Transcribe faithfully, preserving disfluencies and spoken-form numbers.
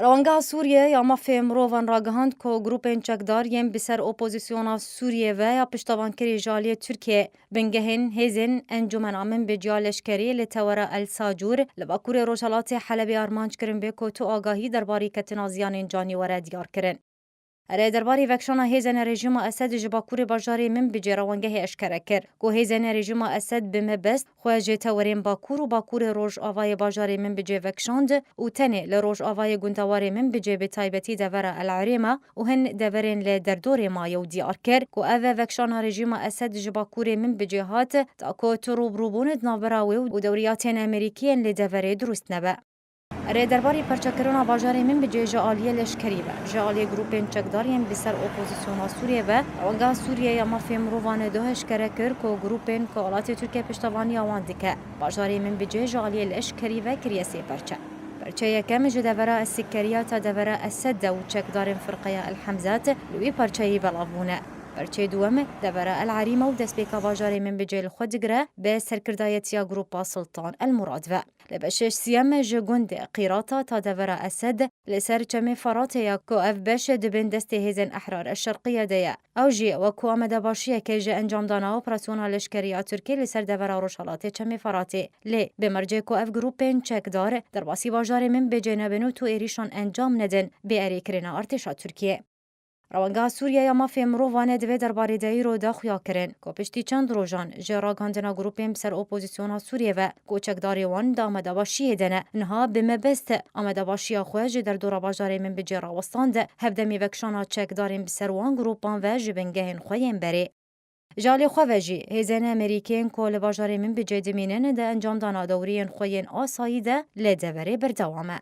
Rewangeha Sûriye ya Mafê Mirovan ragihand ku grûpên çekdar yên bi ser opozîsyona Sûriyê ve ya piştevankirî ji aliyê Tirkiyê, bingehên hêzên Encûmena Minbiciya Leşkerî li Tewera El Sacûr li bakurê rojhelatê Helebê armanc kirin bê ku tu agahî derbarî ketina ziyanên canî were diyar kirin. Erê, derbarî vekşana hêzên rejîma Esed ji bakurê bajarê Minbicê rewangehê eşkere kir ku hêzên rejîma Esed bi mebest xwe ji tewerên bakur û bakurê rojavayê bajarê Minbicê vekşand û tenê li rojavayê gundewarê Minbicê, bi taybetî devera El Erêma û hin deverên li derdorê maye û diyar kir ku ev vekşana rejîma Esed ji bakurê Minbicê hat, ta ku tu rûbirûbûn di navbera wê û dewriyatên Amerîkî yên li deverê dirust nebe. Erê, derbarî perçekirina bajarê Minbicê ji aliyê leşkerî ve, ji aliyê grûpên çekdar yên bi ser opozîsyona Sûriyê ve, Rewangeha Sûriye ya Mafê Mirovan doh eşkere kir ku grûpên ku welatê Tirkiye piştevaniya wan dike, bajarê Minbicê ji aliyê leşkerî ve kiriye sê perçe. Perçe yekem ji devera Esikeriya ta devera Esed de û çekdarên firqeya El Hemzat li wî perçeyî belav bûne. Perçeyê duwem devera El Erîma û destpêka bajarê Minbicê li xwe digire, bi serkirdayetiya grûpa Sultan El Murad ve. Li beşê siyem ji gundê Qîrata ta devera Esed li ser Çemê Feratê ye ku ev beş di bin destê hêzên Ehrar El Şerqiye de ye. Ew jî wekû amadebaşiyeke ji encamdana operasyona leşkerî ya Tirkiyê li ser devera rojhelatê Çemê Feratê. Lê bi mercê ku ev grûpên çekdar derbasî bajarê Minbicê nebin û tu êrîşan encam nedin, bê erêkirina artêşa Tirkiyê. Rewangeha Sûriye ya Mafê Mirovan di vê derbarê de îro de xuya kirin ku piştî çend rojan ji ragihandina grûpên bi ser opozîsyona Sûriye ve ku çekdarê wan di amadebaşiyê de ne, niha bi mebest amadebaşiya xwe ji derdora bajarê Minbicê rawestand, hevdemî vekşana çekdarên bi ser wan grûpan ve ji bingehên xwe yên berê. Ji alî xwe ve jî hêzên Amerîkên ku li bajarê Minbicê dimînin di encamdana dewriyên xwe yên asayî de li deverê berdewam e.